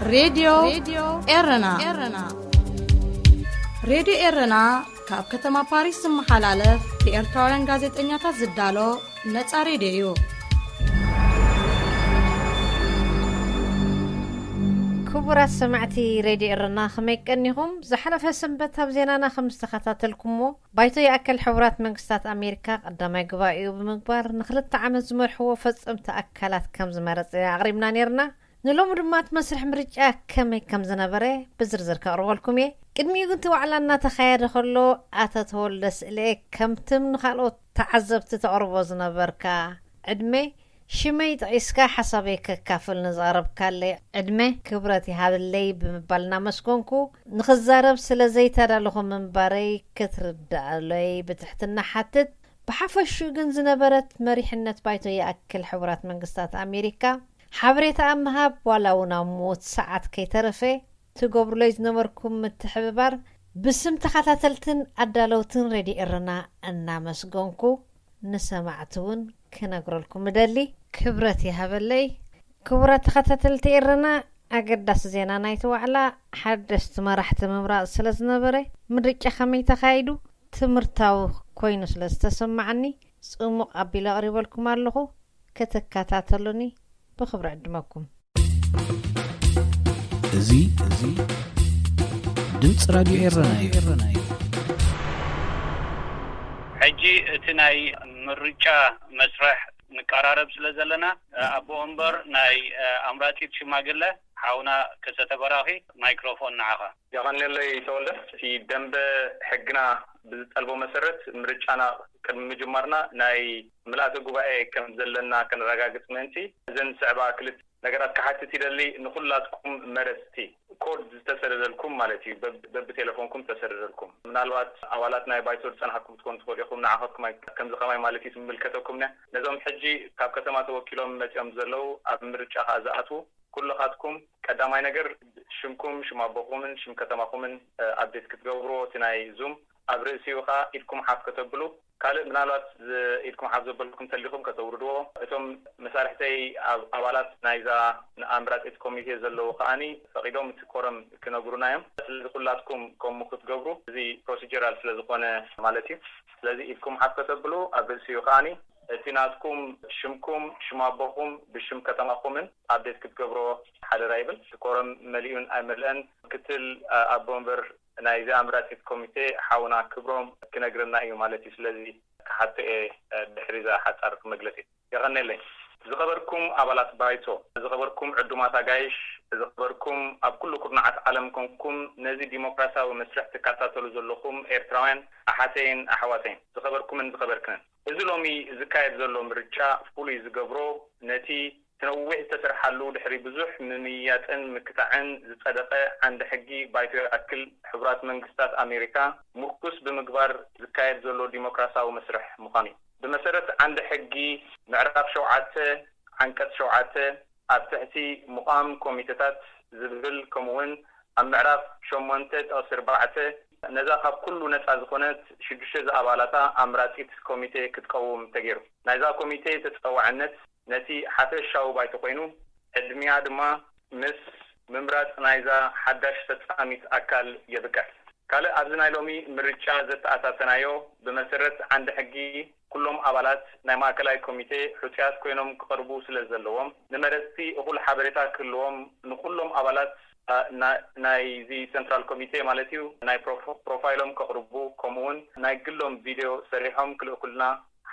ሬድዮ ኤረና። ሬድዮ ኤረና ካብ ከተማ ፓሪስ ዝመሓላለፍ ብኤርትራውያን ጋዜጠኛታት ዝዳሎ ነጻ ሬድዮ እዩ። ክቡራት ሰማዕቲ ሬድዮ ኤረና፣ ከመይ ቀኒኹም? ዝሓለፈ ሰንበት ኣብ ዜናና ከም ዝተኸታተልኩምዎ፣ ባይቶ ይኣክል ሕቡራት መንግስታት ኣሜሪካ ቀዳማይ ጉባኤኡ ብምግባር ንክልተ ዓመት ዝመርሕዎ ፈጸምቲ ኣካላት ከም ዝመረጸ ኣቕሪብና ነይርና። ንሎሚ ድማ እቲ መስርሕ ምርጫ ከመይ ከም ዝነበረ ብዝርዝር ከቕርበልኩም እየ። ቅድሚኡ ግን እቲ ዋዕላ እናተኻየደ ከሎ ኣቶ ተወልደ ስእለ ከምትም ንኻልኦት ተዓዘብቲ ተቕርቦ ዝነበርካ ዕድመ ሽመይ ጠቒስካ ሓሳበይ ከካፍል ንዝቐረብካለይ ዕድመ ክብረት ይሃበለይ ብምባል እናመስገንኩ፣ ንኽዛረብ ስለ ዘይተዳለኹ ምንባረይ ክትርዳእለይ ብትሕትና ሓትት። ብሓፈሽኡ ግን ዝነበረት መሪሕነት ባይቶ ይኣክል ሕቡራት መንግስታት ኣሜሪካ ሓበሬታ ኣብ ምሃብ ዋላ እውን ኣብ ምዉት ሰዓት ከይተረፈ ትገብሩለይ ዝነበርኩም ምትሕብባር ብስም ተኸታተልትን ኣዳለውትን ሬድዮ ኤረና እናመስገንኩ ንሰማዕቲ እውን ክነግረልኩም እደሊ። ክብረት ይሃበለይ። ክቡራት ተኸታተልቲ ኤረና፣ ኣገዳሲ ዜና ናይቲ ዋዕላ ሓደስቲ መራሕቲ ምምራጽ ስለ ዝነበረ፣ ምርጫ ከመይ ተኻይዱ ትምህርታዊ ኮይኑ ስለ ዝተሰማዓኒ ጽሙቕ ኣቢለ ኣቕሪበልኩም ኣለኹ። ክትከታተሉኒ ብኽብሪ ዕድመኩም። እዚ፣ እዚ ድምፂ ራድዮ ኤረና እዩ። ሕጂ እቲ ናይ ምርጫ መስርሕ ንቀራረብ ስለ ዘለና፣ ኣቦ ወንበር ናይ ኣምራጺት ሽማግለ ሓውና ከሰተ በራኺ፣ ማይክሮፎን ንዓኻ። የቐንየለይ ተወልደ። እቲ ደንበ ሕግና ብዝጠልቦ መሰረት ምርጫና ቅድሚ ምጅማርና ናይ ምልኣተ ጉባኤ ከም ዘለና ከነረጋግጽ ምእንቲ እዘን ዝስዕባ ክልተ ነገራት ክሓትት ይደሊ። ንኹላትኩም መረጽቲ ኮድ ዝተሰደደልኩም ማለት እዩ፣ በብ-፣ በብቴሌፎንኩም ዝተሰደደልኩም። ምናልባት ኣባላት ናይ ባይቶ ዝጸናሕኩም ክትኮኑ ትኽእሉ ኢኹም። ንዓኻትኩም ኣይ-፣ ከምዚ ከማይ ማለት እዩ ትምልከተኩም እያ። ነዞም ሕጂ ካብ ከተማ ተወኪሎም መጺኦም ዘለዉ ኣብ ምርጫ ከኣ ዝኣትዉ ኩልኻትኩም ቀዳማይ ነገር ሽምኩም፣ ሽም ኣቦኹምን ሽም ከተማኹምን፣ እ፣ ኣፕዴት ክትገብርዎ እቲ ናይ ዙም ኣብ ርእሲኡ ከኣ ኢድኩም ሓፍ ከተብሉ። ካልእ ምናልባት ዝ-፣ ኢድኩም ሓፍ ዘበልኩም እንተሊኹም ከተውርድዎ። እቶም መሳርሕተይ ኣብ-፣ ኣባላት ናይዛ ንኣምራጺት ኮሚቴ ዘለዉ ከኣኒ ፈቒዶም እቲ ኮረም ክነግሩና እዮም። ስለዚ ኩላትኩም ከምኡ ክትገብሩ፣ እዚ ፕሮሲጀራል ስለ ዝኾነ ማለት እዩ። ስለዚ ኢድኩም ሓፍ ከተብሉ፣ ኣብ ርእሲኡ ከኣኒ እቲ ናትኩም ሽምኩም፣ ሽም ኣቦኹም ብሽም ከተማኹምን ኣፕዴት ክትገብሮ ሓደራ ይብል። እቲ ኮረም መሊኡን ኣይመልአን ምክትል፣ አ-፣ ኣቦ ወንበር ናይዚ ኣምራጺት ኮሚቴ ሓውና ክብሮም ክነግረና እዩ ማለት እዩ። ስለዚ ክሓቶ እየ፣ እ፣ ድሕሪ እዛ ሓጻር መግለጺ። የቐንየለይ። ዝኸበርኩም ኣባላት ባይቶ፣ ዝኸበርኩም ዕዱማት ኣጋይሽ፣ ዝኸበርኩም ኣብ ኩሉ ኩርናዓት ዓለም ኮንኩም ነዚ ዲሞክራሲያዊ መስርሕ ትከታተሉ ዘለኹም ኤርትራውያን ኣሓተይን ኣሕዋተይን፣ ዝኸበርኩምን ዝኸበርክንን፣ እዚ ሎሚ ዝካየድ ዘሎ ምርጫ ፍሉይ ዝገብሮ ነቲ እቲ ነዊሕ ዝተሰርሓሉ ድሕሪ ብዙሕ ምምይያጥን ምክታዕን ዝጸደቐ ዓንዲ ሕጊ ባይቶ ይኣክል ሕቡራት መንግስታት ኣሜሪካ ምርኩስ ብምግባር ዝካየድ ዘሎ ዲሞክራሲያዊ መስርሕ ምዃኑ እዩ። ብመሰረት ዓንዲ ሕጊ ምዕራፍ ሸውዓተ ዓንቀጽ ሸውዓተ ኣብ ትሕቲ ምቋም ኮሚተታት ዝብል ከምኡውን ኣብ ምዕራፍ ሸሞንተ ጥቕሲ ኣርባዕተ ነዛ ካብ ኩሉ ነጻ ዝኾነት ሽዱሽተ ዝኣባላታ ኣምራጺት ኮሚቴ ክትቀውም ተገይሩ። ናይዛ ኮሚቴ ተጸዋዕነት ነቲ ሓፈሻዊ ባይቶ ኮይኑ፣ ዕድሚኣ ድማ ምስ ምምራጽ ናይዛ ሓዳሽ ፈጻሚት ኣካል የብቅዕ። ካልእ ኣብዚ ናይ ሎሚ ምርጫ ዘተኣታተናዮ፣ ብመሰረት ዓንዲ ሕጊ ኩሎም ኣባላት ናይ ማእከላይ ኮሚቴ ሕጹያት ኮይኖም ክቐርቡ ስለ ዘለዎም፣ ንመረጽቲ እኹል ሓበሬታ ክህልዎም ንኹሎም ኣባላት፣ እ፣ ና-፣ ናይዚ ሰንትራል ኮሚቴ ማለት እዩ፣ ናይ ፕሮፎ-፣ ፕሮፋይሎም ከቕርቡ፣ ከምኡውን ናይ ግሎም ቪድዮ ሰሪሖም ክልእኩልና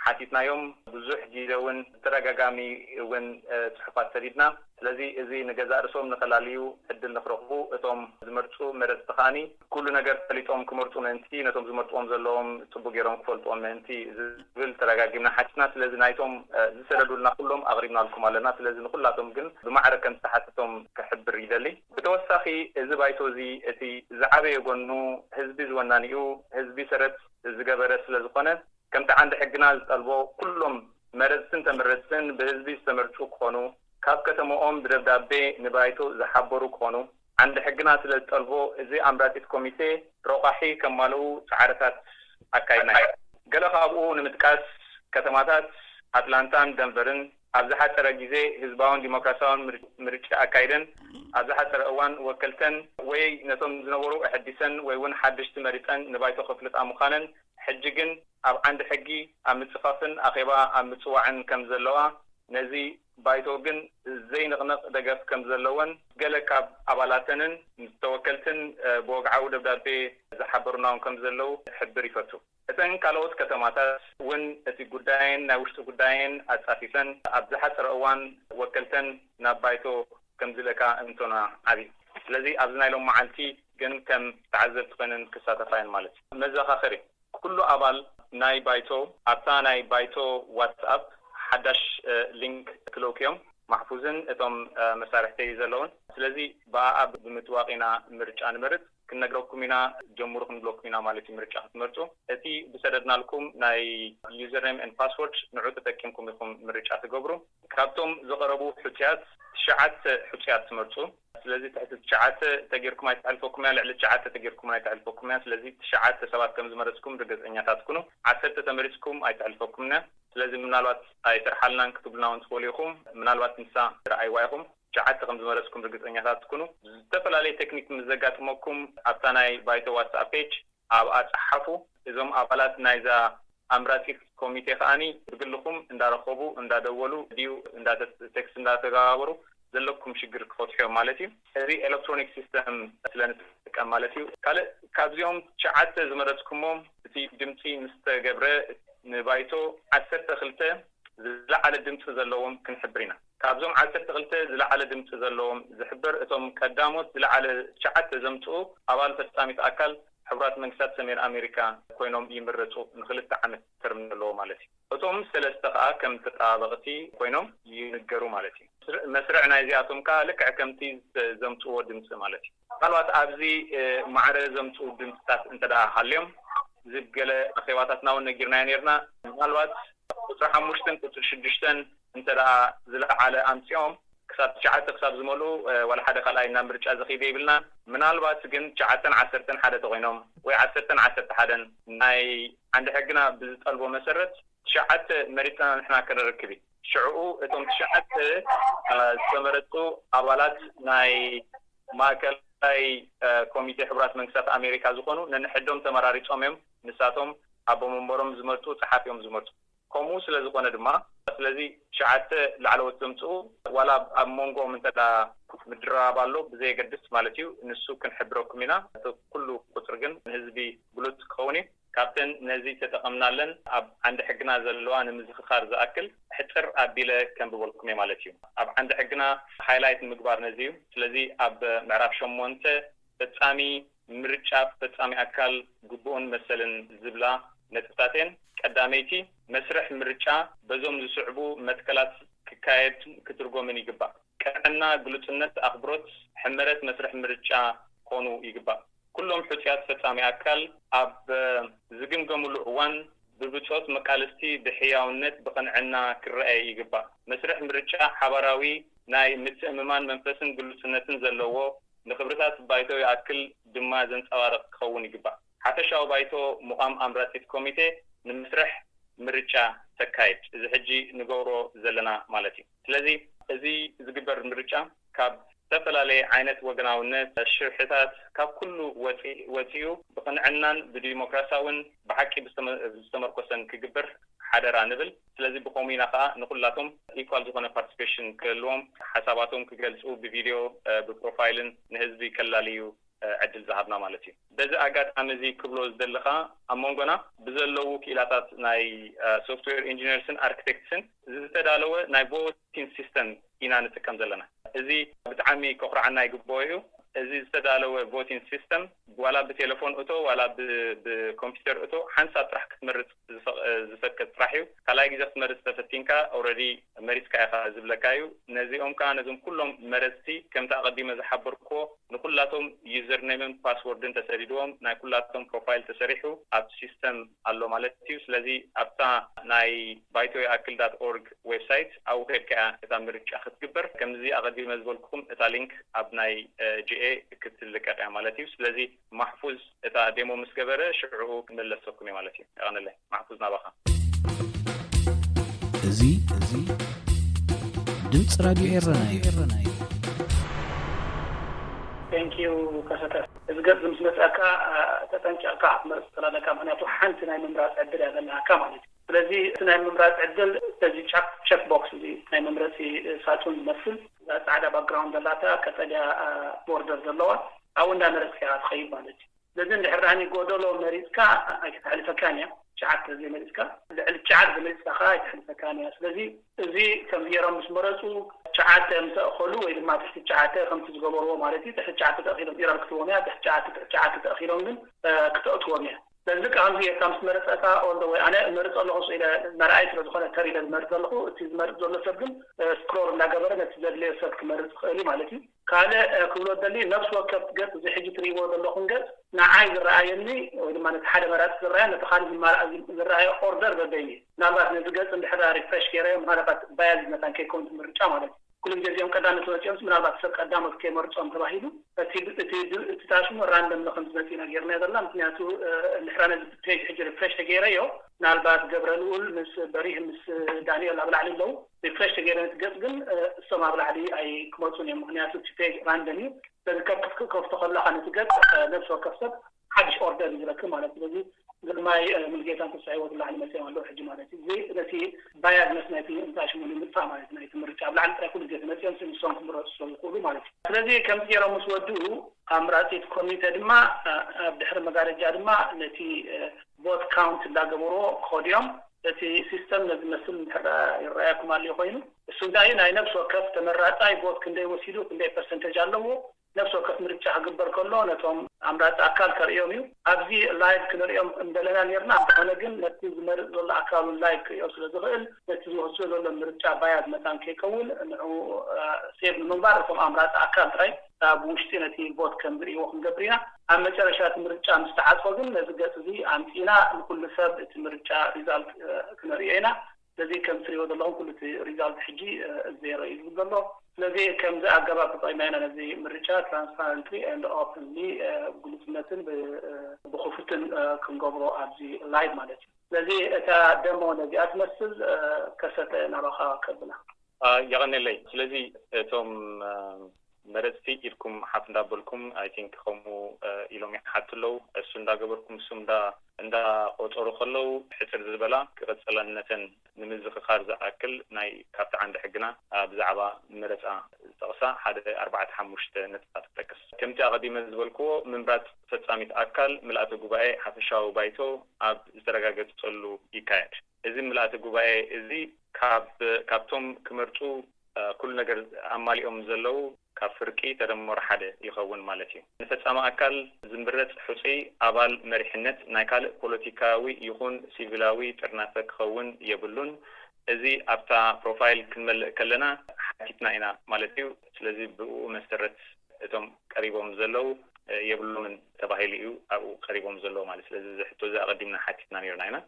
ሓቲትናዮም። ብዙሕ ግዜ እውን ብተደጋጋሚ እውን፣ እ፣ ጽሑፋት ሰዲድና። ስለዚ እዚ ንገዛእ ርእሶም ንኸላልዩ ዕድል ንኽረኽቡ፣ እቶም ዝመርጹ መረጽቲ ከኣኒ ኩሉ ነገር ፈሊጦም ክመርጹ ምእንቲ፣ ነቶም ዝመርጽዎም ዘለዎም ጽቡቅ ገይሮም ክፈልጥዎም ምእንቲ ዝብል ተደጋጊምና ሓቲትና። ስለዚ ናይቶም፣ እ፣ ዝሰደዱልና ኩሎም ኣቕሪብናልኩም ኣለና። ስለዚ ንኹላቶም ግን ብማዕረ ከም ዝተሓተቶም ክሕብር ይደሊ። ብተወሳኺ እዚ ባይቶ እዚ እቲ ዝዓበየ ጎኑ ህዝቢ ዝወናኒኡ፣ ህዝቢ ሰረት ዝገበረ ስለ ዝኾነ፣ ከምቲ ዓንዲ ሕግና ዝጠልቦ ኩሎም መረጽትን ተመረጽትን ብህዝቢ ዝተመርጹ ክኾኑ፣ ካብ ከተመኦም ብደብዳቤ ንባይቶ ዝሓበሩ ክኾኑ፣ ዓንዲ ሕግና ስለ ዝጠልቦ፣ እዚ ኣምራጺት ኮሚቴ ረቋሒ ከማልኡ ጻዕርታት ኣካይድና ኢና። ገለ ካብኡ ንምጥቃስ፣ ከተማታት ኣትላንታን ደንቨርን ኣብ ዝሓጸረ ግዜ ህዝባውን ዲሞክራሲያውን ምር-፣ ምርጫ ኣካይደን ኣብ ዝሓጸረ እዋን ወከልተን ወይ ነቶም ዝነበሩ ኣሐዲሰን ወይ እውን ሓደሽቲ መሪጸን ንባይቶ ከፍልጣ ምዃነን፣ ሕጂ ግን ኣብ ዓንዲ ሕጊ ኣብ ምጽፋፍን ኣኼባ ኣብ ምጽዋዕን ከም ዘለዋ፣ ነዚ ባይቶ ግን ዘይንቕነቕ ደገፍ ከም ዘለወን ገለ ካብ ኣባላተንን ምስ ተወከልትን፣ እ፣ ብወግዓዊ ደብዳቤ ዝሓበሩና እውን ከም ዘለዉ ክሕብር ይፈቱ። እተን ካልኦት ከተማታት እውን እቲ ጉዳየን ናይ ውሽጢ ጉዳየን ኣጻፊፈን ኣብ ዝሓጸረ እዋን ወከልተን ናብ ባይቶ ከም ዝልእካ እምንቶና ዓቢ። ስለዚ ኣብዚ ናይ ሎም መዓልቲ ግን ከም ተዓዘብቲ ኮይነን ክሳተፋ እየን ማለት እዩ። መዘኻኸሪ፣ ኩሉ ኣባል ናይ ባይቶ ኣብታ ናይ ባይቶ ዋትስኣፕ ሓዳሽ፣ እ፣ ሊንክ ክልእኩ እዮም። ማሕፉዝን እቶም፣ እ፣ መሳርሕተይ ዘለውን። ስለዚ ብኣኣ ብምጥዋቕ ኢና ምርጫ ንመርጽ። ክንነግረኩም ኢና፣ ጀምሩ ክንብለኩም ኢና ማለት እዩ ምርጫ ክትመርጹ። እቲ ብሰደድናልኩም ናይ ዩዘርኔም ኤንድ ፓስወርድ ንዑ ተጠቂምኩም ኢኹም ምርጫ ትገብሩ። ካብቶም ዝቐረቡ ሕጹያት ትሽዓተ ሕጹያት ትመርጹ። ስለዚ ትሕቲ ትሽዓተ ተጌርኩም ኣይተሕልፈኩም እያ፣ ልዕሊ ትሽዓተ ተጌርኩም ኣይተሕልፈኩም እያ። ስለዚ ትሽዓተ ሰባት ከም ዝመረጽኩም ርግጸኛታት ኩኑ። ዓሰርተ ተመሪጽኩም ኣይተሕልፈኩም እያ። ስለዚ ምናልባት ኣይሰርሓልናን ክትብሉና እውን ትኽእሉ ኢኹም። ምናልባት ንሳ ረኣይዋ ኢኹም። ትሽዓተ ከም ዝመረጽኩም ርግጸኛታት ኩኑ። ዝተፈላለየ ቴክኒክ ምስ ዘጋጥመኩም ኣብታ ናይ ባይቶ ዋትስኣፕ ፔጅ ኣብኣ ጸሓፉ። እዞም ኣባላት ናይዛ ኣምራጺት ኮሚቴ ከኣኒ ብግልኹም እንዳረኸቡ፣ እንዳደወሉ ድዩ እንዳ ተ-፣ ቴክስት እንዳተገባበሩ ዘለኩም ሽግር ክፈትሑ እዮም ማለት እዩ። እዚ ኤሌክትሮኒክ ሲስተም ስለ ንጥቀም ማለት እዩ። ካልእ ካብዚኦም ትሽዓተ ዝመረጽኩሞም እቲ ድምጺ ምስ ተገብረ ንባይቶ ዓሰርተ ክልተ ዝለዓለ ድምጺ ዘለዎም ክንሕብር ኢና። ካብዞም ዓሰርተ ክልተ ዝለዓለ ድምጺ ዘለዎም ዝሕበር እቶም ቀዳሞት ዝለዓለ ትሽዓተ ዘምጽኡ ኣባል ፈጻሚት ኣካል ሕቡራት መንግስታት ሰሜን ኣሜሪካ ኮይኖም ይምረጹ። ንክልተ ዓመት ተርም ኣለዎ ማለት እዩ። እቶም ሰለስተ ከኣ ከም ተጠባበቕቲ ኮይኖም ይንገሩ ማለት እዩ። መስርዕ ናይዚኣቶም ከኣ ልክዕ ከምቲ ዘምጽዎ ድምጺ ማለት እዩ። ምናልባት ኣብዚ፣ እ፣ ማዕረ ዘምጽኡ ድምጽታት እንተ ደኣ ሃልዮም፣ ዝብ ገለ ኣኼባታትና እውን ነጊርናዮ ነርና። ምናልባት ቁጽሪ ሓሙሽተን ቁጽሪ ሽዱሽተን እንተ ደኣ ዝለዓለ ኣምጺኦም፣ ክሳብ ትሽዓተ ክሳብ ዝመልኡ፣ እ፣ ዋላ ሓደ ካልኣይ ናብ ምርጫ ዝኸይደ ይብልና። ምናልባት ግን ትሽዓተን ዓሰርተን ሓደ ተኾይኖም ወይ ዓሰርተን ዓሰርተ ሓደን ናይ ዓንዲ ሕግና ብዝጠልቦ መሰረት ትሽዓተ መሪጽና ንሕና ከነረክብ እዩ። ሽዕኡ እቶም ትሽዓተ፣ እ፣ ዝተመረጹ ኣባላት ናይ ማእከላይ፣ እ፣ ኮሚቴ ሕቡራት መንግስታት ኣሜሪካ ዝኾኑ ነንሕዶም ተመራሪጾም እዮም። ንሳቶም ኣቦ መንበሮም ዝመርጡ፣ ጸሓፊኦም ዝመርጡ። ከምኡ ስለ ዝኾነ ድማ፣ ስለዚ ትሽዓተ ላዕለዎት ዘምጽኡ ዋላ ኣብ፣ ኣብ መንጎኦም እንተ ደኣ ምድራብ ኣሎ ብዘየገድስ ማለት እዩ፣ ንሱ ክንሕብረኩም ኢና። እቲ ኩሉ ቁጽሪ ግን ንህዝቢ ግሉጽ ክኸውን እዩ። ካብተን ነዚ ተጠቐምናለን ኣብ ዓንዲ ሕግና ዘለዋ ንምዝኽኻር ዝኣክል ሕጽር ኣቢለ ከንብበልኩም እየ ማለት እዩ። ኣብ ዓንዲ ሕግና ሃይላይት ንምግባር ነዚ እዩ። ስለዚ ኣብ ምዕራፍ ሸሞንተ ፈጻሚ ምርጫ ፈጻሚ ኣካል ግቡእን መሰልን ዝብላ ነጥብታት እየን። ቀዳመይቲ፣ መስርሕ ምርጫ በዞም ዝስዕቡ መትከላት ክካየድ ክትርጎምን ይግባእ። ቅንዕና፣ ግሉጽነት፣ ኣኽብሮት፣ ሕመረት መስርሕ ምርጫ ክኾኑ ይግባእ። ኩሎም ሕጹያት ፈጻሚ ኣካል ኣብ ዝግምገምሉ እዋን ብብጾት መቃልስቲ ብሕያውነት ብቕንዕና ክረኣይ ይግባእ። መስርሕ ምርጫ ሓባራዊ ናይ ምትእምማን መንፈስን ግሉጽነትን ዘለዎ፣ ንኽብርታት ባይቶ ይኣክል ድማ ዘንጸባርቕ ክኸውን ይግባእ። ሓፈሻዊ ባይቶ ምቋም ኣምራጺት ኮሚቴ ንመስርሕ ምርጫ ተካይድ። እዚ ሕጂ ንገብሮ ዘለና ማለት እዩ። ስለዚ እዚ ዝግበር ምርጫ ካብ ዝተፈላለየ ዓይነት ወገናውነት፣ ሽርሕታት፣ ካብ ኩሉ ወፂ-፣ ወፂኡ ብቕንዕናን ብዲሞክራሲያውን ብሓቂ ብዝተመ-፣ ብዝተመርኮሰን ክግበር ሓደራ ንብል። ስለዚ ብኸምኡ ኢና ከዓ ንኩላቶም ኢኳል ዝኾነ ፓርቲሲፔሽን ክህልዎም፣ ሓሳባቶም ክገልፁ፣ ብቪድዮ፣ እ፣ ብፕሮፋይልን ንህዝቢ ከላልዩ፣ እ፣ ዕድል ዝሃብና ማለት እዩ። በዚ ኣጋጣሚ እዚ ክብሎ ዝደሊ ከዓ ኣብ መንጎና ብዘለዉ ክኢላታት ናይ፣ እ፣ ሶፍትዌር ኢንጂነርስን ኣርክቴክትስን ዝተዳለወ ናይ ቮቲንግ ሲስተም ኢና ንጥቀም ዘለና። እዚ ብጣዕሚ ከኹርዓና ይግብኦ እዩ። እዚ ዝተዳለወ ቮቲንግ ሲስተም ዋላ ብቴሌፎን እቶ ዋላ ብ-፣ ብኮምፒውተር እቶ ሓንሳብ ጥራሕ ክትመርጽ ዝፈ-፣ ዝፈቅድ ጥራሕ እዩ። ካልኣይ ግዜ ክትመርጽ ተፈቲንካ ኦልሬዲ መሪጽካ ኢኻ ዝብለካ እዩ። ነዚኦም ከኣ ነዞም ኩሎም መረጽቲ ከምቲ ኣቐዲመ ዝሓበርክዎ ንኩላቶም ዩዘርኔምን ፓስወርድን ተሰዲድዎም ናይ ኩላቶም ፕሮፋይል ተሰሪሑ ኣብ ሲስተም ኣሎ ማለት እዩ። ስለዚ ኣብታ ናይ ባይቶ ይኣክል ዳት ኦርግ ዌብሳይት ኣብኡ ከድካ እያ እታ ምርጫ ክትግበር። ከምዚ ኣቐዲመ ዝበልኩኹም እታ ሊንክ ኣብ ናይ፣ እ፣ ጂ ኤ ክትልቀቕ እያ ማለት እዩ። ስለዚ ማሕፉዝ እታ ዴሞ ምስ ገበረ ሽዑ ክምለሰኩም እየ ማለት እዩ። የቐንለይ። ማሕፉዝ ናባኻ። እዚ፣ እዚ ድምፂ ራድዮ ኤረና እዩ። Thank you ከሰተ። እዚ ገጽ ምስ መጻካ ተጠንቀቅካ ክትመርጽ ትላለካ፣ ምክንያቱ ሓንቲ ናይ ምምራጽ ዕድል እያ ዘለካ ማለት እዩ። ስለዚ እቲ ናይ ምምራጽ ዕድል በዚ ቸክ ቦክስ እዚ ናይ መምረጺ ሳጹን ዝመስል ጻዕዳ ባክግራውንድ ዘላታ ቀጠልያ ቦርደር ዘለዋ ኣብኡ እንዳመረጽካ ኢኻ ትኸይድ ማለት እዩ። ስለዚ እንድሕር ዳኒ ጎደሎ መሪጽካ ኣይክተሕልፈካን እያ። ትሽዓተ ዘይመሪጽካ ልዕሊ ትሽዓተ ዘይመሪጽካ ከዓ ኣይክተሕልፈካን እያ። ስለዚ እዚ ከም ገይሮም ምስ መረጹ ትሽዓተ ምስ ኣእኸሉ ወይ ድማ ትሕቲ ትሽዓተ ከምቲ ዝገበርዎ ማለት እዩ። ትሕቲ ትሽዓተ ተእኺሎም ኢራን ክትዎም እያ። ትሕቲ ትሽዓተ ትሽዓተ ተእኺሎም ግን ክተእትዎም እያ። ስለዚ ከምዚ ጌርካ ምስ መረጸካ ኦል ወይ ኣነ እመርጽ ኣለኹ ኢለ መርኣይ ስለ ዝኾነ ተር ኢለ ዝመርጽ ዘለኹ እቲ ዝመርጽ ዘሎ ሰብ ግን ስክሮል እንዳገበረ ነቲ ዘድለዮ ሰብ ክመርጽ ይኽእል እዩ ማለት እዩ። ካልእ ክብሎ ደሊ ነብሲ ወከፍ ገጽ እዚ ሕጂ ትርእይዎ ዘለኹም ገጽ ንዓይ ዝረኣየኒ ወይ ድማ ነቲ ሓደ መራጺ ዝረኣየ ነቲ ካልእ ዝረኣየ ኦርደር ዘበይኒ ምናልባት ነዚ ገጽ እንድሕር ሪፍሬሽ ገይረዮ ምናልባት ባያዝ መታን ከይከውን ምርጫ ማለት እዩ። ኩሉ ግዜ እዚኦም ቀዳሚ ተመፂኦም ምናልባት ሰብ ቀዳሞት ከይመርፆም ተባሂሉ እቲ ታሽሙ ራንደም ንክም ዝመፅና ገይርና ዘለና። ምክንያቱ እንድሕራ ነዚ ፔጅ ሕጂ ሪፍሬሽ ተገይረዮ ምናልባት ገብረ ልኡል ምስ በሪህ ምስ ዳንኤል ኣብ ላዕሊ ኣለዉ ሪፍሬሽ ተገይረ ነቲ ገፅ ግን እሶም ኣብ ላዕሊ ኣይክመፁን እዮም። ምክንያቱ እቲ ፔጅ ራንደም እዩ። ስለዚ ከፍቶ ከለካ ነቲ ገፅ ነብሲ ወከፍ ሰብ ሓድሽ ኦርደር እዩ ዝረክብ ማለት ስለዚ ግርማይ ሙሉጌታን ተስፋ ህይወት ላዕሊ መፅኦም ኣለዉ ሕጂ ማለት እዩ። እዚ ነቲ ባያዝነስ ናይቲ እንታይ ሽሙ ንምጥፋእ ማለት ናይቲ ምርጫ ኣብ ላዕሊ ጥራይ ኩሉ ግዜ ተመፅኦም ንሶም ክምረፁ ስለ ዝኽእሉ ማለት እዩ። ስለዚ ከምዚ ገይሮም ምስ ወድኡ ኣምራፂት ኮሚተ ድማ ኣብ ድሕሪ መጋረጃ ድማ ነቲ ቦት ካውንት እንዳገበርዎ ክኸዱ እዮም። እቲ ሲስተም ነዚ መስል እንድሕር ይረኣየኩም ኣልዩ ኮይኑ እሱ እንታይ ናይ ነብሲ ወከፍ ተመራፃይ ቦት ክንደይ ወሲዱ ክንደይ ፐርሰንተጅ ኣለዎ ነፍሲ ወከፍ ምርጫ ክግበር ከሎ ነቶም ኣምራፂ ኣካል ከርእዮም እዩ። ኣብዚ ላይቭ ክንርእዮም እንደለና ነርና እንተኾነ ግን ነቲ ዝመርፅ ዘሎ ኣካል እውን ላይቭ ክርእዮ ስለ ዝኽእል ነቲ ዝወስዶ ዘሎ ምርጫ ባያዝ መታን ከይከውን ንዑ ሴቭ ንምንባር እቶም ኣምራፂ ኣካል ጥራይ ኣብ ውሽጢ ነቲ ቦት ከም ዝርእይዎ ክንገብር ኢና። ኣብ መጨረሻ እቲ ምርጫ ምስ ተዓፅወ ግን ነዚ ገፅ እዚ ኣምፂና ንኩሉ ሰብ እቲ ምርጫ ሪዛልት ክነርእዮ ኢና። ስለዚ ከም ትሪእዎ ዘለኹም ኩሉ እቲ ሪዛልት ሕጂ ዜሮ እዩ ዝብል ዘሎ። ስለዚ ከምዚ ኣገባብ ተጠቂምና ኢና ነዚ ምርጫ ትራንስፓረንትሊ ኤንድ ኦፕንሊ ብግሉፅነትን ብክፉትን ክንገብሮ ኣብዚ ላይቭ ማለት እዩ። ስለዚ እታ ደሞ ነዚኣ ትመስል። ከሰተ ናባኻ ከብላ። የቐኔለይ። ስለዚ እቶም መረፅቲ ኢድኩም ሓፍ እንዳበልኩም ኣይ ቲንክ ከምኡ ኢሎም ይሓቱ ኣለዉ። እሱ እንዳገበርኩም እሱ እንዳቆፀሩ ከለዉ ሕፅር ዝበላ ክቐፀለነተን ንምዝኽኻር ዝኣክል ናይ ካብቲ ዓንዲ ሕግና ብዛዕባ መረፃ ዝጠቕሳ ሓደ ኣርባዕተ ሓሙሽተ ነጥብታት ክጠቅስ። ከምቲ ኣቐዲመ ዝበልክዎ ምምራፅ ፈፃሚት ኣካል ምልኣተ ጉባኤ ሓፈሻዊ ባይቶ ኣብ ዝተረጋገፀሉ ይካየድ። እዚ ምልኣተ ጉባኤ እዚ ካብ ካብቶም ክመርፁ ኩሉ ነገር ኣማሊኦም ዘለዉ ካብ ፍርቂ ተደመሩ ሓደ ይኸውን ማለት እዩ። ንፈጻሚ ኣካል ዝምረጽ ሕጹይ ኣባል መሪሕነት ናይ ካልእ ፖለቲካዊ ይኹን ሲቪላዊ ጥርናፈ ክኸውን የብሉን። እዚ ኣብታ ፕሮፋይል ክንመልእ ከለና ሓቲትና ኢና ማለት እዩ። ስለዚ ብኡ መሰረት እቶም ቀሪቦም ዘለዉ የብሎምን ተባሂሉ እዩ ኣብኡ ቀሪቦም ዘለዉ ማለት። ስለዚ እዚ ሕቶ እዚ ኣቐዲምና ሓቲትና ነይርና ኢና።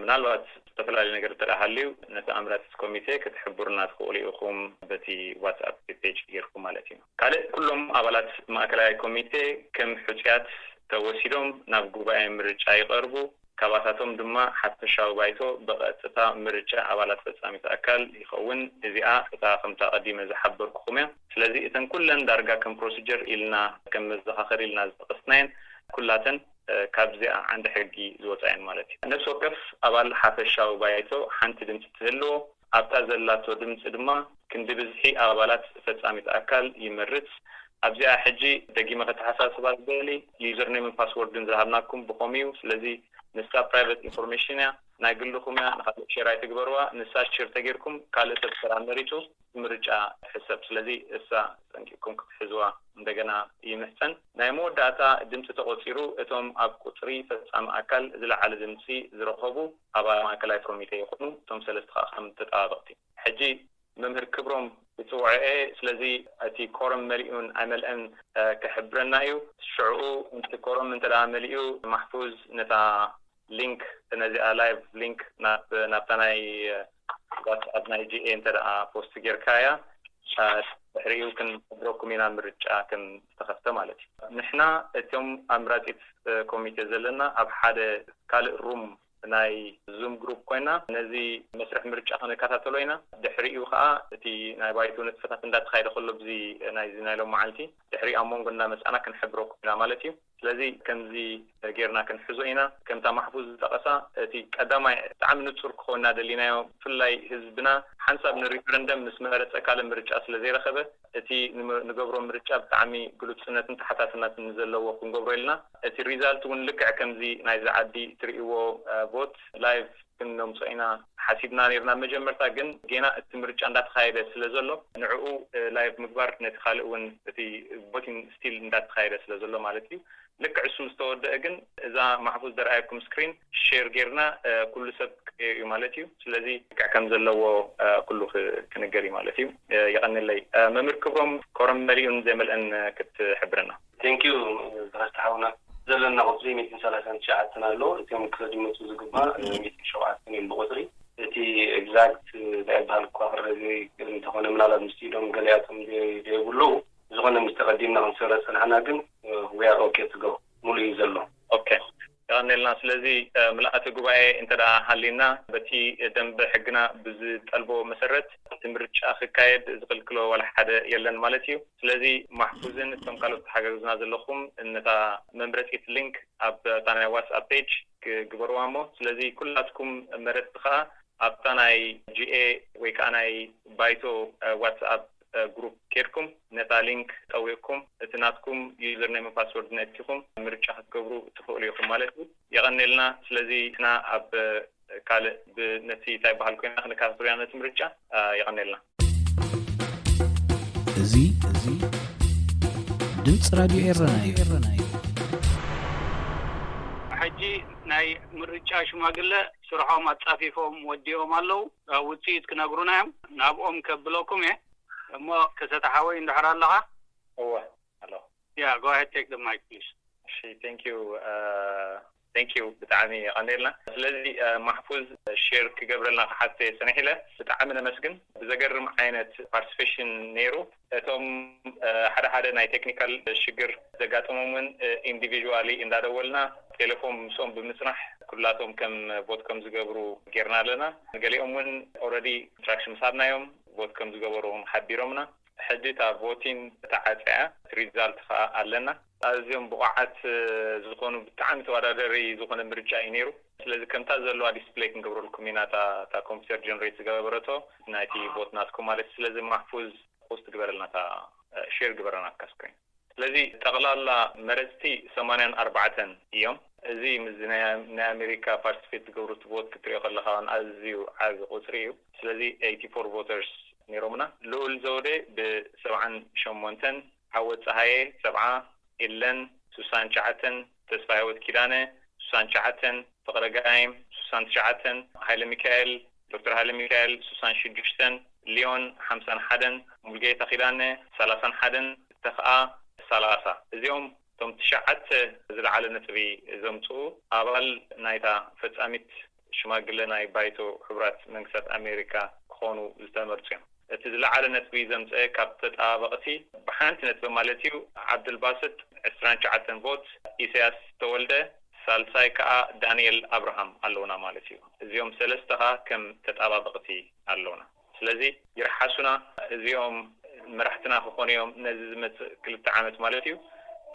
ምናልባት ዝተፈላለዩ ነገር እንተ ሃልዩ ነቲ ኣምራፂት ኮሚቴ ክትሕብሩና ትኽእሉ ኢኹም በቲ ዋትስኣፕ ፔጅ ጌርኩም ማለት እዩ። ካልእ ኩሎም ኣባላት ማእከላይ ኮሚቴ ከም ሕፁያት ተወሲዶም ናብ ጉባኤ ምርጫ ይቐርቡ። ካባታቶም ድማ ሓፈሻዊ ባይቶ ብቐጥታ ምርጫ ኣባላት ፈፃሚት ኣካል ይኸውን። እዚኣ እታ ከምታ ቀዲመ ዝሓበርኩኹም እያ። ስለዚ እተን ኩለን ዳርጋ ከም ፕሮሲጀር ኢልና ከም መዘኻኸሪ ኢልና ዝጠቐስናየን ኩላተን ካብዚኣ ዓንዲ ሕጊ ዝወፃ እየን ማለት እዩ። ነፍሲ ወከፍ ኣባል ሓፈሻዊ ባይቶ ሓንቲ ድምፂ ትህልዎ። ኣብታ ዘላቶ ድምፂ ድማ ክንዲ ብዝሒ ኣባላት ፈፃሚት ኣካል ይመርፅ። ኣብዚኣ ሕጂ ደጊመ ከተሓሳስባ ዝደሊ ዩዘርኔምን ፓስወርድን ዝሃብናኩም ብኸምኡ እዩ። ስለዚ ንሳ ፕራይቨት ኢንፎርሜሽን እያ፣ ናይ ግልኹም እያ፣ ንካልእ ሼር ኣይትግበርዋ። ንሳ ሼር ተጌርኩም ካልእ ሰብ ስራ መሪፁ ምርጫ ትሕሰብ። ስለዚ እሳ ጠንቂቅኩም ክትሕዝዋ እንደገና ይምሕፀን። ናይ መወዳእታ ድምፂ ተቆፂሩ እቶም ኣብ ቁፅሪ ፈፃሚ ኣካል ዝለዓለ ድምፂ ዝረኸቡ ኣባል ማእከላይ ኮሚቴ ይኾኑ። እቶም ሰለስተ ከዓ ከም ተጠባበቕቲ። ሕጂ መምህር ክብሮም ይፅውዖ እየ። ስለዚ እቲ ኮረም መሊኡን ኣይመልአን ክሕብረና እዩ። ሽዕኡ እቲ ኮረም እንተ ደኣ መሊኡ ማሕፉዝ ነታ ሊንክ ነዚኣ ላይቭ ሊንክ ናብ ናብታ ናይ ዋትስኣፕ ናይ ጂኤ እንተ ደኣ ፖስት ጌርካያ ድሕሪኡ ክንሕብረኩም ኢና ምርጫ ከም ዝተኸፍተ ማለት እዩ። ንሕና እቶም ኣምራፂት ኮሚቴ ዘለና ኣብ ሓደ ካልእ ሩም ናይ ዙም ግሩፕ ኮይና ነዚ መስርሕ ምርጫ ክንከታተሎ ኢና። ድሕሪኡ ከዓ እቲ ናይ ባይቶ ንጥፈታት እንዳተኻየደ ከሎ ብዚ ናይዚ ናይ ሎም መዓልቲ ድሕሪ ኣብ መንጎ እንዳመፃና ክንሕብረኩም ኢና ማለት እዩ። ስለዚ ከምዚ ጌርና ክንሕዞ ኢና። ከምታ ማሕፉዝ ዝጠቐሳ እቲ ቀዳማይ ብጣዕሚ ንፁር ክኸውን እናደሊናዮ፣ ብፍላይ ህዝብና ሓንሳብ ንሪፈረንደም ምስ መረፀ ካልእ ምርጫ ስለ ዘይረኸበ እቲ ንመ- ንገብሮ ምርጫ ብጣዕሚ ግሉፅነትን ተሓታትነትን ዘለዎ ክንገብሮ ኢልና። እቲ ሪዛልት እውን ልክዕ ከምዚ ናይዚ ዓዲ እትርእይዎ እ፣ ቮት ላይቭ ክንነምፅኦ ኢና ሓሲብና ነርና። መጀመርታ ግን ጌና እቲ ምርጫ እንዳተኻየደ ስለ ዘሎ ንዕኡ እ፣ ላይቭ ምግባር ነቲ ካልእ እውን እቲ ቮቲንግ ስቲል እንዳተኻየደ ስለ ዘሎ ማለት እዩ። ልክዕ እሱ ምስ ተወደአ ግን እዛ ማሕፉዝ ደርኣየኩም ስክሪን ሼር ጌርና እ፣ ኩሉ ሰብ ክርእዮ እዩ ማለት እዩ። ስለዚ ልክዕ ከም ዘለዎ እ፣ ኩሉ ክ- ክንገር እዩ ማለት እዩ። እ፣ የቐንለይ እ፣ መምህር ክብሮም ኮረም መሊኡን ዘይመልአን እ፣ ክትሕብረና። ቴንኪዩ ዝኸስተ ሓውና። ዘለና ቁፅሪ ሚእትን ሰላሳን ትሽዓተን ኣሎ። እቶም ክድምፁ ዝግባእ ሚእትን ሸውዓተን እዮም ብቁፅሪ። እቲ ኤግዛክት እንታይ ይበሃል እኳ ክረዘ እንተኾነ ምናልባት ምስ ኢዶም ገሊኣቶም ዘይብሉ ዝኾነ ምስ ተቐዲምና ክንሰረ ፀናሕና ግን we are okay to go ሙሉ እዩ ዘሎ። ኦኬ፣ የቐንየልና። ስለዚ ምልኣተ ጉባኤ እንተ ደኣ ሃልዩና በቲ ደንበ ሕግና ብዝጠልቦ መሰረት እቲ ምርጫ ክካየድ ዝኽልክሎ ዋላ ሓደ የለን ማለት እዩ። ስለዚ ማሕፉዝን እቶም ካልኦት ተሓጋግዝና ዘለኹም ነታ መምረፂት ሊንክ ኣብ እታ ናይ ዋትስኣፕ ፔጅ ክግበርዋ እሞ፣ ስለዚ ኩላትኩም መረፅቲ ከዓ ኣብታ ናይ ጂኤ ወይ ከዓ ናይ ባይቶ ዋትስኣፕ ግሩፕ ኬድኩም ነታ ሊንክ ጠዊቕኩም እቲ ናትኩም ዩዘርኔምን ፓስወርድን ኣእቲኹም ምርጫ ክትገብሩ ትኽእሉ ኢኹም ማለት እዩ። የቐንየልና። ስለዚ ንሕና ኣብ ካልእ ብነቲ እንታይ በሃል ኮይና ክንከታተሎ ኢና ነቲ ምርጫ። የቐንየልና። እዚ እዚ ድምፂ ራድዮ ኤረና እዩ። ሕጂ ናይ ምርጫ ሽማግለ ስርሖም ኣጻፊፎም ወዲኦም ኣለዉ። ውፅኢት ክነግሩና እዮም። ናብኦም ከብለኩም እየ እሞ ከሰተ ሓወይ እንድሕር ኣለኻ? እወ ኣሎ። Yeah, go ahead, take the mic, please. እሺ፣ thank you thank you ብጣዕሚ የቐንየልና። ስለዚ ማሕፉዝ ሼር ክገብረልና ክሓቶ እየ ፀኒሕ ኢለ። ብጣዕሚ ነመስግን። ብዘገርም ዓይነት ፓርቲሲፔሽን ነይሩ። እቶም ሓደ ሓደ ናይ ቴክኒካል ሽግር ዘጋጠሞም እውን ኢንዲቪዥዋሊ እንዳደወልና ቴሌፎን ምስኦም ብምፅናሕ ኩላቶም ከም ቮት ከም ዝገብሩ ጌርና ኣለና። ገሊኦም እውን ኦልሬዲ ኢንስትራክሽን ምስ ሃብናዮም ቮት ከም ዝገበሩ እውን ሓቢሮምና። ሕጂ እታ ቮቲን ተዓፅያ፣ ሪዛልት ከዓ ኣለና። ኣዝዮም ብቑዓት ዝኾኑ ብጣዕሚ ተወዳደሪ ዝኾነ ምርጫ እዩ ነይሩ። ስለዚ ከምታ ዘለዋ ዲስፕሌይ ክንገብረልኩም ኢና እታ እታ ኮምፒውተር ጀነሬት ዝገበረቶ ናይቲ ቮት ናትኩም ማለት እዩ። ስለዚ ማሕፉዝ ፖስት ግበረልና እታ ሼር ግበረና እካ ስክሪን። ስለዚ ጠቕላላ መረፅቲ ሰማንያን ኣርባዕተን እዮም። እዚ ምስዚ ናይ ናይ ኣሜሪካ ፓርቲስፔት ዝገብሩ እቲ ቮት ክትሪኦ ከለኻ እውን ኣዝዩ ዓቢ ቁፅሪ እዩ። ስለዚ ኤይቲ ፎር ቮተርስ ነይሮምና። ልኡል ዘውዴ ብሰብዓን ሸሞንተን፣ ዓወት ፀሃየ ሰብዓ፣ ኢለን ስሳን ትሽዓተን፣ ተስፋ ህይወት ኪዳነ ስሳን ትሽዓተን፣ ፍቕረ ጋይም ስሳን ትሽዓተን፣ ሃይለ ሚካኤል ዶክተር ሃይለ ሚካኤል ስሳን ሽዱሽተን፣ ሊዮን ሓምሳን ሓደን፣ ሙልጌታ ኪዳነ ሰላሳን ሓደን፣ ተኽኣ ሰላሳ። እዚኦም እቶም ትሽዓተ ዝለዓለ ነጥቢ ዘምፅኡ ኣባል ናይታ ፈፃሚት ሽማግለ ናይ ባይቶ ሕቡራት መንግስታት ኣሜሪካ ክኾኑ ዝተመርፁ እዮም። እቲ ዝለዓለ ነጥቢ ዘምፀአ ካብ ተጣባበቕቲ ብሓንቲ ነጥቢ ማለት እዩ ዓብዱልባስጥ ዕስራን ትሽዓተን ቮት፣ ኢሳያስ ተወልደ ሳልሳይ ከዓ ዳንኤል ኣብርሃም ኣለውና ማለት እዩ። እዚኦም ሰለስተ ከዓ ከም ተጣባበቕቲ ኣለውና። ስለዚ ይርሓሱና፣ እዚኦም መራሕትና ክኾኑ እዮም ነዚ ዝመፅእ ክልተ ዓመት ማለት እዩ።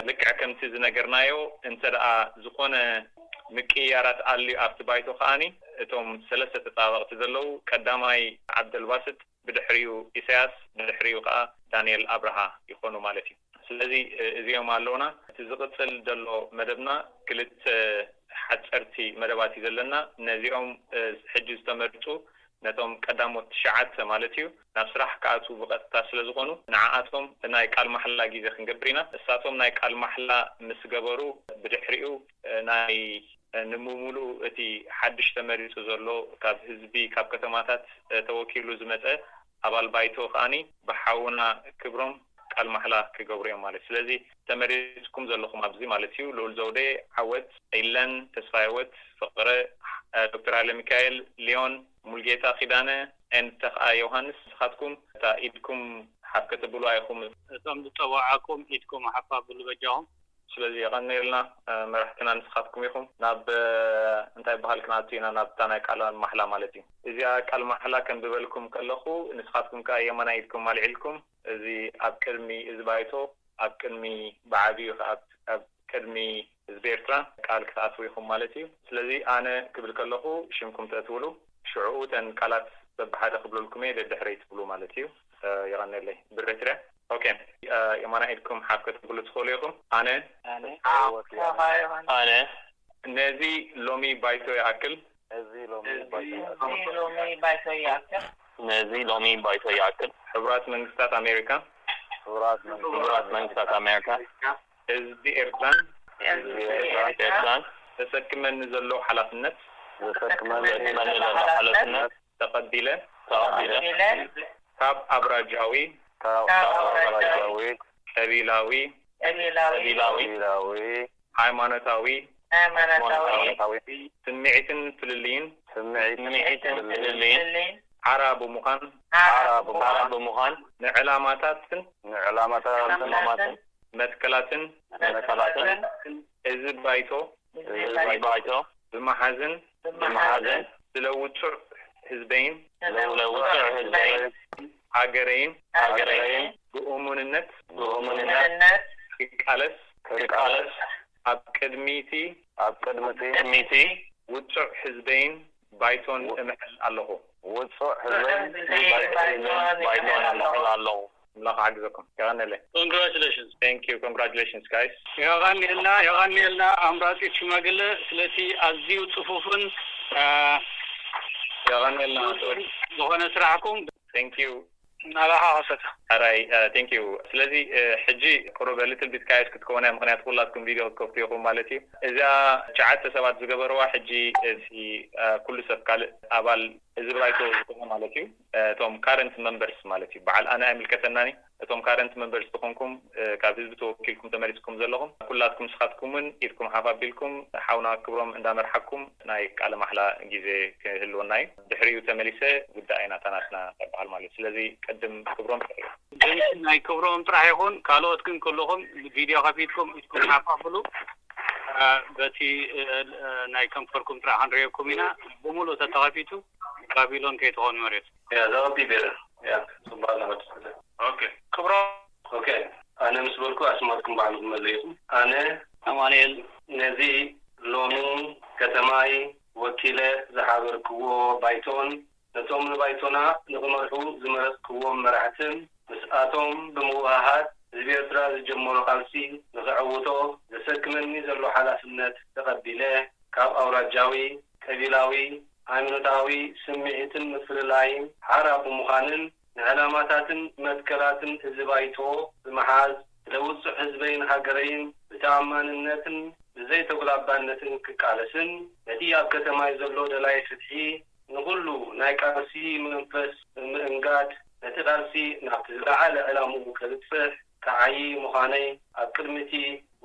ልክዕ ከምቲ ዝነገርናዮ እንተ ደኣ ዝኾነ ምቅይያራት ኣልዩ ኣብቲ ባይቶ ከዓኒ እቶም ሰለስተ ተጣባበቕቲ ዘለዉ ቀዳማይ ዓብደልባስጥ፣ ብድሕሪኡ ኢሳያስ፣ ብድሕሪኡ ከዓ ዳንኤል ኣብርሃ ይኾኑ ማለት እዩ። ስለዚ እዚኦም ኣለውና። እቲ ዝቕፅል ዘሎ መደብና ክልተ ሓፀርቲ መደባት እዩ ዘለና። ነዚኦም ሕጂ ዝተመርፁ ነቶም ቀዳሞት ትሽዓተ ማለት እዩ ናብ ስራሕ ክኣትዉ ብቐጥታ ስለ ዝኾኑ ንዓኣቶም ናይ ቃል ማሕላ ግዜ ክንገብር ኢና። እሳቶም ናይ ቃል ማሕላ ምስ ገበሩ ብድሕሪኡ ናይ ንምሙሉእ እቲ ሓድሽ ተመሪፁ ዘሎ ካብ ህዝቢ ካብ ከተማታት ተወኪሉ ዝመፀ ኣባል ባይቶ ከዓኒ ብሓውና ክብሮም ቃል ማሕላ ክገብሩ እዮም ማለት። ስለዚ ተመሪፅኩም ዘለኹም ኣብዚ ማለት እዩ ልኡል ዘውዴ፣ ዓወት፣ ኢለን፣ ተስፋ ህይወት፣ ፍቕረ፣ ዶክተር ሃይለ ሚካኤል፣ ሊዮን፣ ሙልጌታ ኪዳነ፣ ኤንድ ተኽኣ ዮሃንስ፣ ንስኻትኩም እታ ኢድኩም ሓፍ ከተብሉ ኣይኹም። እቶም ዝፀዋዓኩም ኢድኩም ሓፍ ኣብሉ በጃኹም። ስለዚ የቐንየልና። መራሕትና ንስኻትኩም ኢኹም። ናብ እንታይ በሃል ክንኣቱ ኢና? ናብታ ናይ ቃል ማሕላ ማለት እዩ። እዚኣ ቃል ማሕላ ከንብበልኩም ከለኹ ንስኻትኩም ከኣ የማናይ ኢድኩም ኣልዒልኩም፣ እዚ ኣብ ቅድሚ እዚ ባይቶ፣ ኣብ ቅድሚ፣ ብዓቢኡ ከኣ ኣብ ቅድሚ ህዝቢ ኤርትራ ቃል ክትኣትዉ ኢኹም ማለት እዩ። ስለዚ ኣነ ክብል ከለኹ ሽምኩም ተእትውሉ፣ ሽዑኡ እተን ቃላት በብሓደ ክብለልኩም እየ፣ ደድሕረይ ትብሉ ማለት እዩ። የቐንየለይ። ብሬትርያ። ኦኬ። የማና ኢድኩም ሓፍ ከተብሉ ትኽእሉ ኢኹም። ኣነ ኣነ ኣነ ነዚ ሎሚ ባይቶ ይኣክል። ነዚ ሎሚ ባይቶ ይኣክል። ነዚ ሎሚ ባይቶ ይኣክል። ሕቡራት መንግስታት ኣሜሪካ። ሕቡራት መንግስታት ኣሜሪካ። ህዝቢ ኤርትራን። ህዝቢ ኤርትራን። ተሰክመኒ ዘሎ ሓላፍነት። ተሰክመኒ ዘሎ ሓላፍነት። ተቐቢለ። ተቐቢለ። ካብ ኣብራጃዊ። ካብ ኣብራጃዊ። ቀቢላዊ። ቀቢላዊ። ቀቢላዊ። ሃይማኖታዊ። ሃይማኖታዊ። ስምዒትን ፍልልይን። ስምዒትን ፍልልይን። ሓራ ብምዃን። ሓራ ብምዃን። ንዕላማታትን። ንዕላማታትን። መትከላትን። መትከላትን። እዚ ባይቶ። እዚ ባይቶ። ብምሓዝን። ብምሓዝን። ስለ ውጹዕ ህዝበይን። ስለ ውጹዕ ህዝበይን። ሃገረይን። ሃገረይን። ብእሙንነት። ብእሙንነት። ክቃለስ። ክቃለስ። ኣብ ቅድሚቲ። ኣብ ቅድሚቲ። ቅድሚቲ። ውጹዕ ህዝበይን ባይቶን እምሕል ኣለኹ። ውጹዕ ህዝበይን ባይቶን እምሕል ኣለኹ። ኣምላኽ ሓግዘኩም። የቐንየለይ። Congratulations. Thank you. Congratulations, guys. የቐንየልና፣ የቐንየልና ኣምራጺት ሽማግለ ስለቲ ኣዝዩ ጽፉፍን፣ አ፣ የቐንየልና። ዝኾነ ስራሕኩም። Thank you. ናባኻ ከሰተ። ሕራይ፣ አ፣ thank you። ስለዚ፣ እ፣ ሕጂ ቁሩብ little bit chaos ክትከውን እያ፣ ምኽንያቱ ኩላትኩም ቪድዮ ክትከፍቱ ኢኹም ማለት እዩ። እዚኣ ትሽዓተ ሰባት ዝገበርዋ ሕጂ እቲ፣ አ፣ ኩሉ ሰብ ካልእ ኣባል እዚ ባይቶ ዝኾነ ማለት እዩ። እ፣ እቶም current members ማለት እዩ። በዓል ኣነ ኣይምልከተናን እዩ። እቶም current members ዝኾንኩም፣ እ፣ ካብ ህዝቢ ተወኪልኩም ተመሪጽኩም ዘለኹም፣ ኩላትኩም ንስኻትኩም እውን ኢድኩም ሓፍ ኣቢልኩም፣ ሓውና ክብሮም እንዳመርሓኩም ናይ ቃለ ማሕላ ግዜ ክህልወና እዩ። ድሕሪኡ ተመሊሰ ጉዳይ ናታ ናትና ይበሃል ማለት እዩ። ስለዚ ቅድም ክብሮም ጥራሕ እዩ። ድምፂ ናይ ክብሮም ጥራሕ ይኹን፣ ካልኦት ግን ከለኹም ቪድዮ ከፊትኩም ኢድኩም ሓፍ ኣብሉ። እ፣ በቲ፣ እ፣ እ፣ ናይ ከንፈርኩም ጥራሕ ክንርእየኩም ኢና። ብምሉእ ተተኸፊቱ ባቢሎን ከይትኾኑ መሬት። ያ፣ ዘቐቢ ቤረ። ያ፣ ጽቡቕ ኣለኻ። ኦኬ። ክብሮም። ኦኬ። ኣነ ምስ በልኩ ኣስማትኩም ባዕልኹም መለይኹም። ኣነ ኣማኑኤል። ነዚ ሎሚ ከተማይ ወኪለ ዝሓበርክዎ ባይቶን ነቶም ንባይቶና ንኽመርሑ ዝመረጽክዎም መራሕትን ምስኣቶም ብምውህሃድ ህዝቢ ኤርትራ ዝጀመሮ ቃልሲ ንኽዕውቶ ዘሰክመኒ ዘሎ ሓላፍነት ተቐቢለ ካብ ኣውራጃዊ፣ ቀቢላዊ፣ ሃይማኖታዊ ስምዒትን ምፍልላይን ሓራ ብምዃንን ንዕላማታትን መትከላትን እዚ ባይቶ ብምሓዝ ስለ ውጹዕ ህዝበይን ሃገረይን ብተኣማንነትን ብዘይተጉላባነትን ክቃለስን ነቲ ኣብ ከተማይ ዘሎ ደላይ ፍትሒ ንኹሉ ናይ ቃልሲ መንፈስ ብምእንጋድ ነቲ ቃልሲ ናብቲ ዝለዓለ ዕላምኡ ከብጽሕ ክዓዪ ምዃነይ ኣብ ቅድሚቲ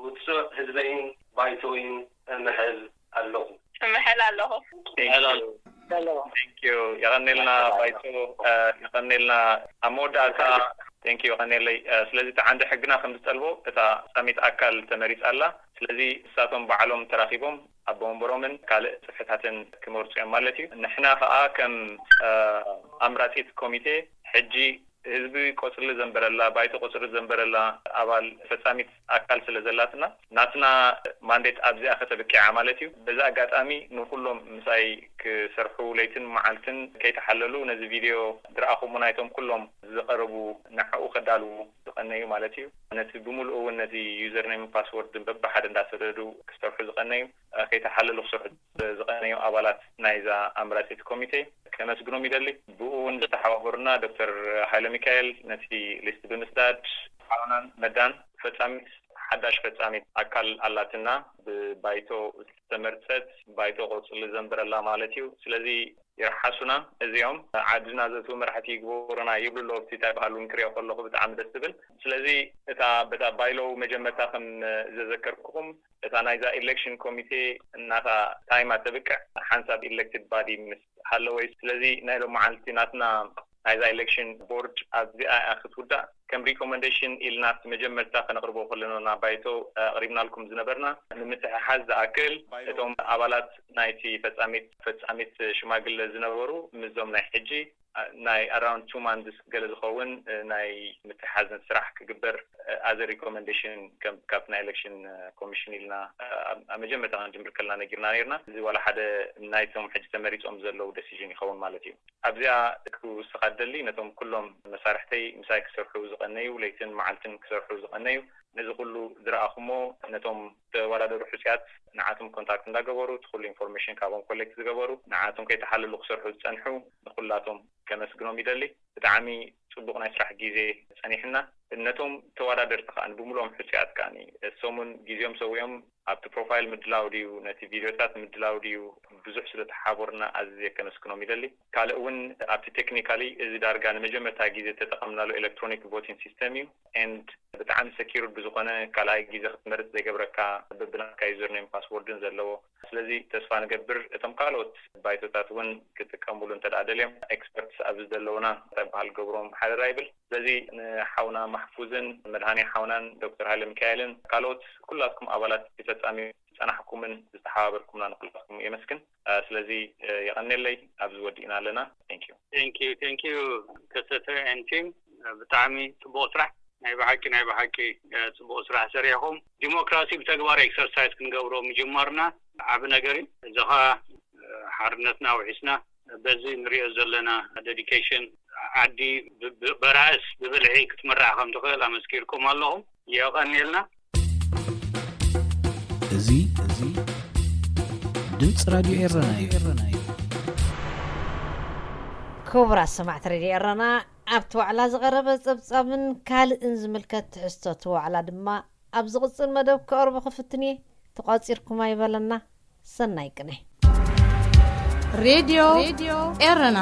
ውጹዕ ህዝበይን ባይቶይን እምሕል ኣለኹ። እምሕል ኣለኹ። Thank you. Thank you. የቐኔልና ባይቶ፣ እ፣ የቐኔልና። ኣብ መወዳእታ፣ thank you፣ የቐኔለይ። እ፣ ስለዚ እቲ ዓንዲ ሕግና ከም ዝጠልቦ እታ ፈጻሚት ኣካል ተመሪጻ ኣላ። ስለዚ ንሳቶም ባዕሎም ተራኺቦም ኣቦ ወንበሮምን ካልእ ጽፍሕታትን ክመርጹ እዮም ማለት እዩ። ንሕና ከኣ ከም፣ እ፣ ኣምራጺት ኮሚቴ ሕጂ ህዝቢ ቆጽሊ ዘንበረላ፣ ባይቶ ቆጽሊ ዘንበረላ ኣባል ፈጻሚት ኣካል ስለ ዘላትና፣ ናትና ማንዴት ኣብዚኣ ከተብቅዓ ማለት እዩ። በዚ ኣጋጣሚ ንኹሎም ምሳይ ክሰርሑ ለይትን መዓልትን ከይተሓለሉ ነዚ ቪድዮ ዝረኣኹም ናይቶም ኩሎም ዝቐረቡ ንዕኡ ከዳልዉ ዝቐነዩ ማለት እዩ። ነቲ ብምልኡ እውን ነቲ ዩዘርኔም ፓስወርድን በብሓደ እንዳሰደዱ ክሰርሑ ዝቐነዩ፣ እ፣ ከይተሓለሉ ክሰርሑ ዝቐነዩ ኣባላት ናይዛ ኣምራጺት ኮሚቴ ከመስግኖም ይደሊ። ብኡ እውን ዝተሓባበሩና ዶክተር ሃይለ ሚካኤል ነቲ ሊስት ብምስዳድ፣ ሓውናን መዳን ፈጻሚት፣ ሓዳሽ ፈጻሚት ኣካል ኣላትና፣ ብባይቶ ዝተመርጸት፣ ባይቶ ቆጽሊ ዘንብረላ ማለት እዩ። ስለዚ ይርሓሱና እዚኦም። ዓድና ዘእትዉ መራሕቲ ይግበሩና ይብሉ ኣለዉ፣ ኣብቲ እንታይ በሃል እውን ክሪኦ ከለኹ ብጣዕሚ ደስ ዝብል። ስለዚ እታ በታ ባይሎው መጀመርታ ከም ዘዘከርኩኹም፣ እታ ናይዛ ኢሌክሽን ኮሚቴ እናታ ታይማ ተብቅዕ ሓንሳብ ኢሌክትድ ባዲ ምስ ሃለወ እዩ። ስለዚ ናይ ሎም መዓልቲ ናትና ናይዛ ኢሌክሽን ቦርድ ኣብዚኣ እያ ክትውዳእ። ከም recommendation ኢልና ኣብቲ መጀመርታ ከነቕርቦ ከለና ባይቶ ኣቕሪብናልኩም ዝነበርና ንምትሕሓዝ ዝኣክል እቶም ኣባላት ናይቲ ፈጻሚት ፈጻሚት ሽማግለ ዝነበሩ ምስዞም ናይ ሕጂ ናይ around two months ገለ ዝኸውን ናይ ምትሓዝን ስራሕ ክግበር as a recommendation ካብ ናይ election commission ኢልና ኣብ መጀመርታ ክንጅምር ከልና ነጊርና ነርና። እዚ ዋላ ሓደ ናይቶም ሕጂ ተመሪጾም ዘለዉ decision ይኸውን ማለት እዩ። ኣብዚኣ ክውስኻ ደሊ ነቶም ኩሎም መሳርሕተይ ምሳይ ክሰርሑ ዝቐነዩ ለይትን መዓልትን ክሰርሑ ዝቐነዩ ነዚ ኩሉ ዝረኣኹሞ ነቶም ተወዳደሩ ሕፅያት ንዓቶም ኮንታክት እንዳገበሩ እቲ ኩሉ ኢንፎርሜሽን ካብኦም ኮሌክት ዝገበሩ ንዓቶም ከይተሓለሉ ክሰርሑ ዝፀንሑ ንኩላቶም ከመስግኖም ይደሊ። ብጣዕሚ ፅቡቕ ናይ ስራሕ ግዜ ፀኒሕና። ነቶም ተወዳደርቲ ከዓ ብሙሉኦም ሕፅያት ከዓ ሰሙን ግዜኦም ሰዊኦም ኣብቲ ፕሮፋይል ምድላው ድዩ ነቲ ቪድዮታት ምድላው ድዩ ብዙሕ ስለተሓቦርና ኣዝየ ከመስግኖም ይደሊ። ካልእ እውን ኣብቲ ቴክኒካሊ እዚ ዳርጋ ንመጀመርታ ግዜ ተጠቐምናሉ ኤሌክትሮኒክ ቮቲንግ ሲስተም እዩ and ብጣዕሚ ሰኪሩድ ብዝኾነ ካልኣይ ግዜ ክትመርፅ ዘይገብረካ በብናትካ ዩዘርኔም ፓስወርድን ዘለዎ። ስለዚ ተስፋ ንገብር እቶም ካልኦት ባይቶታት እውን ክጥቀምሉ እንተ ደኣ ደልዮም ኤክስፐርትስ ኣብዚ ዘለውና እንታይ በሃል ገብሮም ሓደራ ይብል። ስለዚ ንሓውና ማሕፉዝን መድሃኔ ሓውናን ዶክተር ሃይለ ሚካኤልን ካልኦት ኩላትኩም ኣባላት ፈጻሚ ዝጸናሕኩምን ዝተሓባበርኩምና ንኩላትኩም የመስግን። ስለዚ የቐኔለይ ኣብዚ ወዲእና ኣለና። Thank you። Thank you, thank you ከሰተ and team። ብጣዕሚ ጽቡቕ ስራሕ፣ ናይ ብሓቂ ናይ ብሓቂ ጽቡቕ ስራሕ ሰሪሕኹም። ዲሞክራሲ ብተግባር ኤክሰርሳይዝ ክንገብሮ ምጅማርና ዓቢ ነገር እዩ። እዚ ኸኣ ሓርነትና ውሒስና በዚ ንሪኦ ዘለና ዴዲኬሽን ዓዲ በራእስ ብብልሒ ክትምራሕ ከም ትኽእል ኣመስኪርኩም ኣለኹም። የቐንየልና። እዚ እዚ ድምፂ ራድዮ ኤረና እዩ። ክቡራት ሰማዕቲ ሬድዮ ኤረና ኣብቲ ዋዕላ ዝቐረበ ጸብጻብን ካልእን ዝምልከት ትሕዝቶ እቲ ዋዕላ ድማ ኣብ ዝቕጽል መደብ ከቕርቦ ክፍትን እየ። ተቋጺርኩም ኣይበለና። ሰናይ ቅነ። ሬድዮ ኤረና።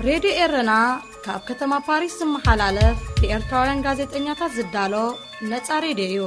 ሬድዮ ኤረና ካብ ከተማ ፓሪስ ዝመሓላለፍ ብኤርትራውያን ጋዜጠኛታት ዝዳሎ ነጻ ሬድዮ እዩ።